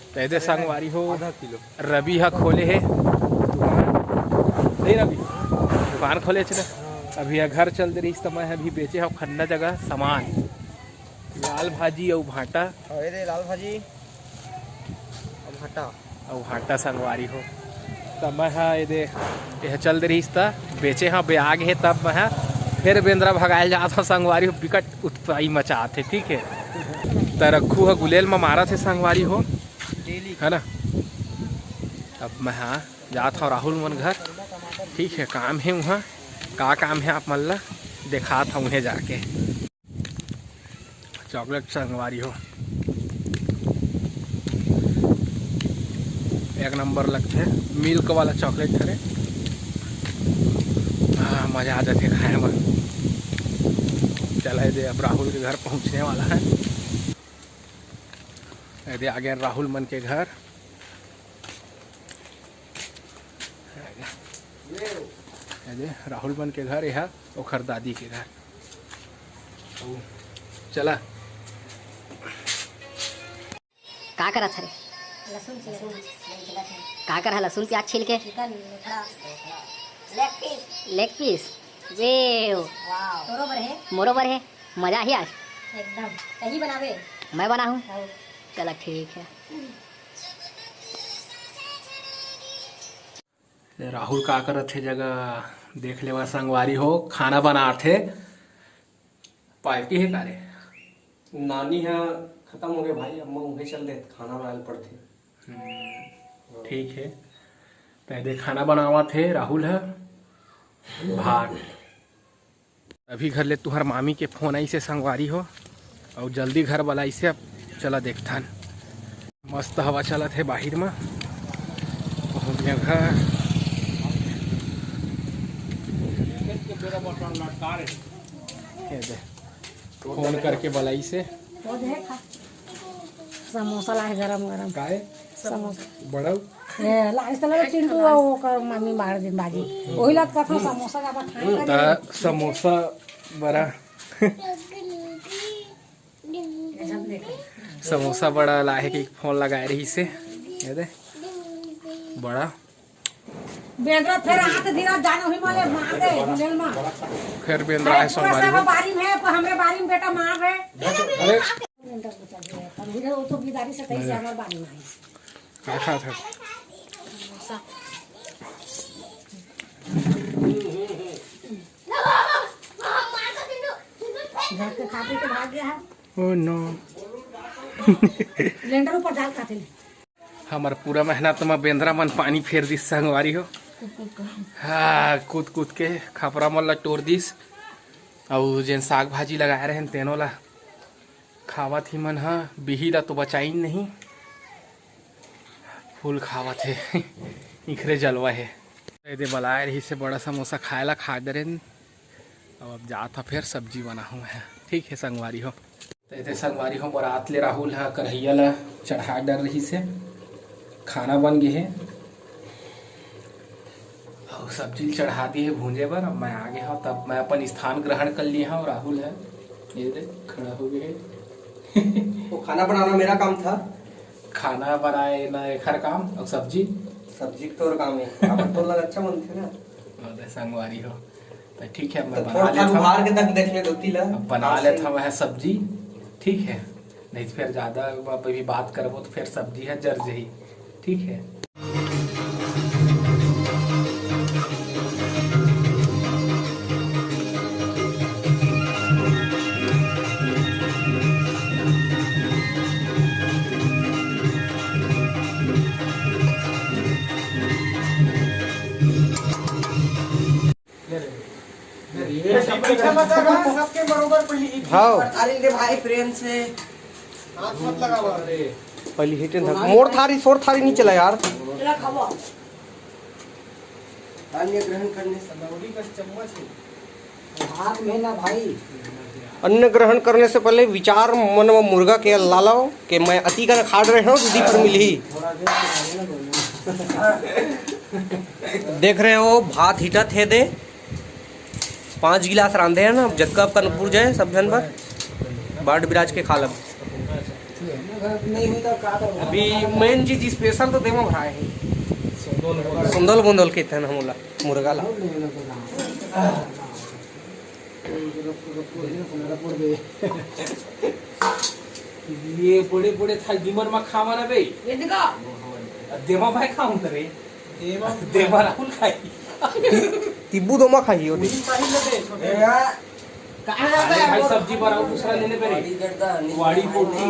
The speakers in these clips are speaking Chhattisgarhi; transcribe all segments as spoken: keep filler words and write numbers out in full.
त एदे संगवारी हो, आधा किलो। रवि ह खोले हे दुकान, नहीं रवि, दुकान खोले हे ना। अभी ये घर चल दे रहिस, त मैं अभी बेचे हव खन्ना जगह सामान, लाल भाजी अउ भांटा। अरे रे, लाल भाजी अउ भांटा। अउ भांटा संगवारी हो। त मैं ह एदे, ये चल दे रहिस त बेचे ह, बे आ गे हे, तब मैं ह फेर बेंदरा भगायल जात हव संगवारी हो, बिकट उत्पाई मचात हे, ठीक हे। त रखू ह गुलेल म मारत हे संगवारी हो, है ना। अब मैं ह जात हव राहुल मन घर, ठीक हे, काम हे उहाँ, का काम हे आप मन ला देखात हव उहें जाके। चॉकलेट संगवारी हो, एक नंबर लगथे, मिल्क वाला चॉकलेट हरे। हाँ, मजा आ जाथे खाए में। चला एदे, अब राहुल के घर पहुँचने वाला है। एदे आ गया राहुल मन के घर। एदे राहुल मन के घर, एहा ओखर दादी के घर। अउ चला। का करत हरे? लहसुन छील। का कर है लहसुन प्याज छील के? चिकन, थोड़ा लेग पीस। लेग पीस? वेव। वाओ। तोरो बर है? मोरो बर है। मजा ही आज। एकदम। कहीं बनावे? मैं बनाहूँ? हाँ। चला ठीक है। राहुल का करत हे जगह देख लेवा संगवारी हो, खाना बनात हे। पार्टी हे का रे? नानी ह खतम हो गए भाई, अम्मा उहे चल देत, खाना बनाए ल पड़थे। हम्म, ठीक हे। त एदे खाना बनावत हे राहुल ह, भात। अभी घर ले तुहर मामी के फोन आइस हे संगवारी हो, अउ जल्दी घर बलाइस हे। अब चला देखथन, मस्त हवा चलत हे बाहिर म। पहुँच गया घर। ये दे, फोन करके बलाइस हे। वो देख, समोसा लाए गरम गरम। काय? समोसा। बड़ा? ए, लाइस तले चिंटू, वो कर मम्मी मार दिन बाजी। वही लात कथा समोसा ज्यादा खाए। त समोसा बड़ा। समोसा बड़ा लाहे के फोन लगाए रहिस हे। ये दे। बड़ा। बेंदरा फेर हाथ दिना जानो ही माले मार दे, गुलेल मार। फेर बेंदरा है सोमवारी हो। बारी में है, पर हमरे बारी में बेटा मार रहे। अरे। हम हीरे वो तो बिदारी से तैसे हमारे बारी में आई। का खात है? घर के खाते तो भाग गया है। Oh no। लेंटर ऊपर डाल खाते ले। हमर पूरा मेहनत म बेंदरा मन पानी फेर दिस संगवारी हो। हाँ, कूद कूद के खपरा मन ला टोर दिस। अउ जेन साग भाजी लगाए रहेन तेनो ला खावत ही मन ह, बिही ला तो बचाइन नहीं, फुल खावत हे। इखरे जलवा हे। एदे बलाए रहिस हे बड़ा समोसा खाए ला, खा डरेन। अब, अब जात ह फेर सब्जी बनाहूँ मैं, ठीक हे संगवारी हो। त एदे संगवारी हो, बरात ले राहुल ह करहिया ला चढ़ा डर रहिस हे, खाना बन गे हे। अउ सब्जी ल चढ़ा दिए हे भूंजे बर। अब मैं आ गे हव, तब मैं अपन स्थान ग्रहण कर लिए हव। राहुल है, ये देख, खड़ा हो गए है। वो खाना बनाना मेरा काम था। खाना बनाए ना एखर काम, अउ सब्जी? सब्जी तोर काम है, अब तोर लग अच्छा बनथे ना। अरे संगवारी हो, त ठीक है, मैं तो बना थोड़ा लेत हव। उभार के तक देख ले धोती ला। अब बना हाँ, लेत सही। हव वह सब्जी, ठीक है। नहीं तो फिर ज्यादा अब अभी बात करबो तो फिर सब्जी है जर जही, ठीक है। सबके बरोबर पहली ईंट हाँ। अरे ले भाई, प्रेम से। हाथ मत लगावा। पहली ईंट धर। मोर थारी, सोर थारी नहीं चला यार। चला खावा। अन्न ग्रहण करने से लौड़ी का चम्मच है। हाथ में ना भाई। अन्न ग्रहण करने से पहले विचार मन में मुर्गा के लालाओ कि मैं अति का खाड़ रहे हूँ, दूधी पर मिली। देख रहे हो, भात हिटत हे दे, पाँच गिलास रांधे हैं ना, जतका अब कनपुर जाए, सब झन बर बाट बिराज के खा लब। अभी मेन चीज स्पेशल तो देवा भाई है। सुंदल बुंदल के तहन हमला मुर्गा ला। ये बड़े बड़े थाल डीमर मा खावा ना बे। ये देखो। देवा भाई खाऊं त रे। देवा राहुल खाई। तिब्बू दोमा खाई होती। पूरी सारी ले दे, छोटे। कहाँ जाता है भाई? सब्जी बर अउ दूसरा लेने पे रे। वाड़ी कोठी।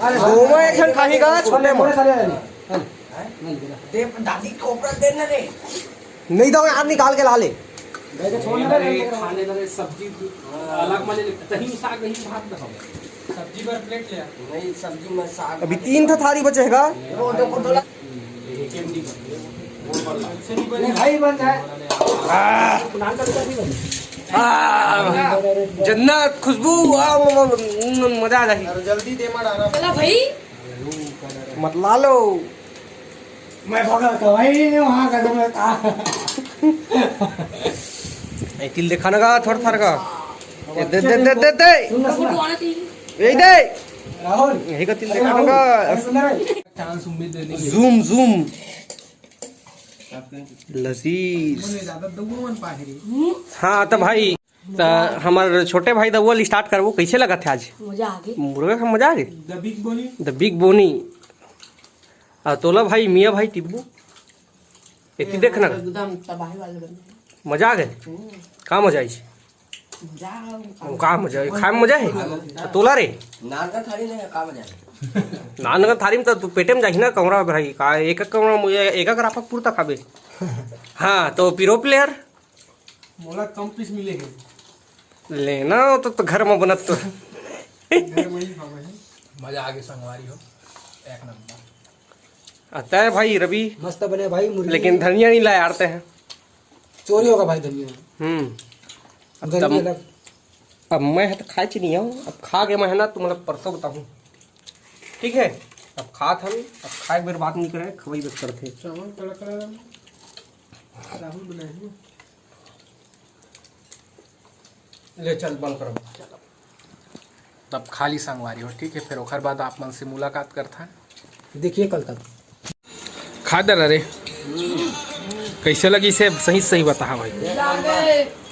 अरे दोमा एक झन खाही का, छोटे मा। दे दादी खोपरा दे ना रे। नहीं दो यार, निकाल के ला ले। अरे, खा ले ना रे, सब्जी अलग मा ले ले, दही साग, दही भात ना खाओ। सब्जी बर प्लेट ले आ। नहीं, सब्जी में साग अभी तीन ठा थारी बचे है का? वो देखो, थोड़ा भाई बन जाए। आ, जन्नत खुशबू, आ, म-, म-, म-, मजा आ जाही। अरे जल्दी दे, मत आना। चला भाई। मत ला लो। मैं भगा तो भाई वहाँ का तुम्हें कहा। ए, तिल देखा ना का, थोड़ा थार का। ए, दे, दे, दे, दे, दे। सुन ना, सुन ना। यही दे। राहुल। यही का तिल देखा ना का। अरे सुन ना रे। Zoom, zoom. लजीज। हाँ, तो भाई, तो हमारे छोटे भाई दउआ स्टार्ट करबो, कैसे लगा थे आज? मजा आ गई। मुर्गा का मजा आ गई? The big bony। The big bony। आ तोला भाई, मियाँ भाई टिब्बू, एती देख ना। एकदम तबाही वाले बन गए। मजा आ गए? हम्म। का मजा आई? मजा आ गया। का मजा आई? खाए में मजा है? आ तोला रे? नान का थाली नहीं है, का मजा है? नान का थाली में तो तू पेटे में जाही ना, कमरा भाई, का एक एक कमरा में एक एक रापक पुरता खाबे। हाँ, तो पिरो प्लेयर? मोला कम पीस मिले है। लेना हो तो, तो घर में बनत तो। घर में ही खावे है। मजा आ गया संगवारी हो, एक नंबर। आता है भाई रवि। मस्त बने भाई मुर्गी। लेकिन धनिया नहीं लाया यार ते हैं। चोरी होगा भाई धनिया। हम्म। अब गर्मी तब, अलग। अब मैं है तो खाए च नहीं हूँ, अब खा के मैं है ना, तुम लोग परसों बताऊँ, ठीक है? अब खात हम, अब खाए बेर बात नहीं करे, खवाई बेर करते। चावल तड़का राहुल बनाए हैं। ले चल, बंद करो। तब खा ली संगवारी हो, ठीक है, फिर ओखर बाद आप मन से मुलाकात करथन। देखिए कल तक। खा डरा रे, कैसे लगी से सही सही बता भाई।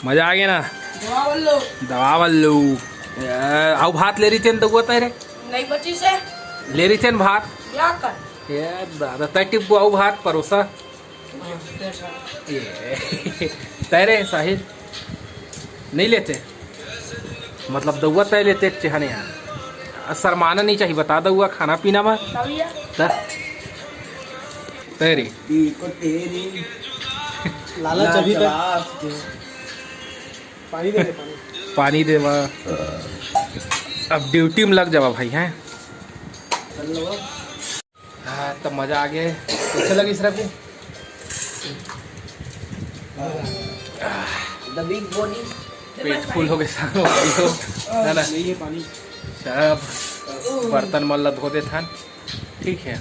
मजा आ गया ना? दवा बल्लू। दवा बल्लू। ए, आउ भात ले रही थे न दउआ तय रे? नहीं बची से। ले रही थे न भात? या कर। ए दादा, तय टिप्पू आउ भात परोसा। ये। तय रे साहिल, नहीं लेते? मतलब दउआ तय लेते एक चेहरे यार। शर्माना नहीं चाहिए, बता दउआ खाना पीना में। तब ये। त-, तय रे। लालच अभी तक। पानी दे दे, पानी। पानी दे बा। अब ड्यूटी में लग जावा भाई, हैं? हाँ, तब मजा आ गया। कैसे लगी सर आपको? The big bony। पेट फुल हो गया, सारा हो गया, है ना? नहीं, ये पानी। सब बर्तन मन ला धो देथन, ठीक है।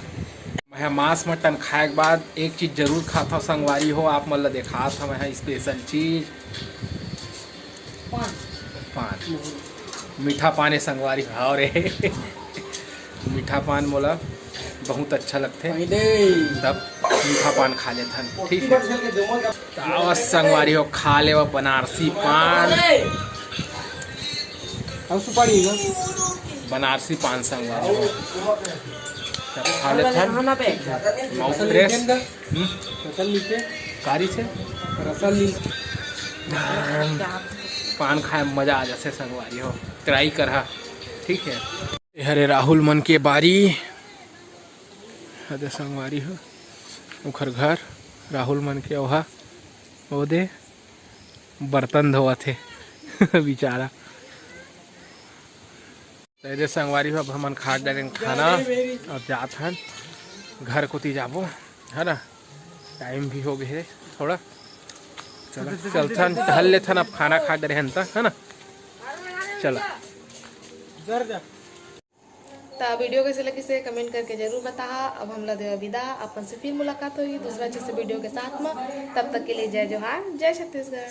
मैं मांस मटन खाए के बाद एक चीज जरूर खाता हूँ संगवारी हो, आप मन ला देखात हूँ मैं स्पेशल चीज। पान। पान। मीठा पान है संगवारी, भाव रे। मीठा पान मोला बहुत अच्छा लगथे। पानी दे। तब मीठा पान खा लेथन, ठीक है। तो आओ संगवारी हो, खा लेवा बनारसी पान। और सुपारी है ना? बनारसी पान संगवारी हो। तब खा लेथन। Mouth fresh. हम्म? रसल नीचे। कारी से? रसल नीचे। पान खाए में मजा आ जाथे संगवारी हो, ट्राई करहा, ठीक है। ये हरे राहुल मन के बारी, हदे संगवारी हो, ओखर घर, राहुल मन के ओहा, ओदे बर्तन धोवत हे बेचारा। त एदे संगवारी हो, अब हमन खा डारेन खाना, अब जात हन घर कोती जाबो, है ना, टाइम भी हो गए हे थोड़ा। चलो, चलथन, टहल लेथन, अब खाना खा डरे हन त, है ना। चलो। त वीडियो कैसे लगी से कमेंट करके जरूर बताहा। अब हमला देवा विदा, अपन से फिर मुलाकात होगी दूसरा अच्छे से वीडियो के साथ में। तब तक के लिए जय जोहार, जय छत्तीसगढ़।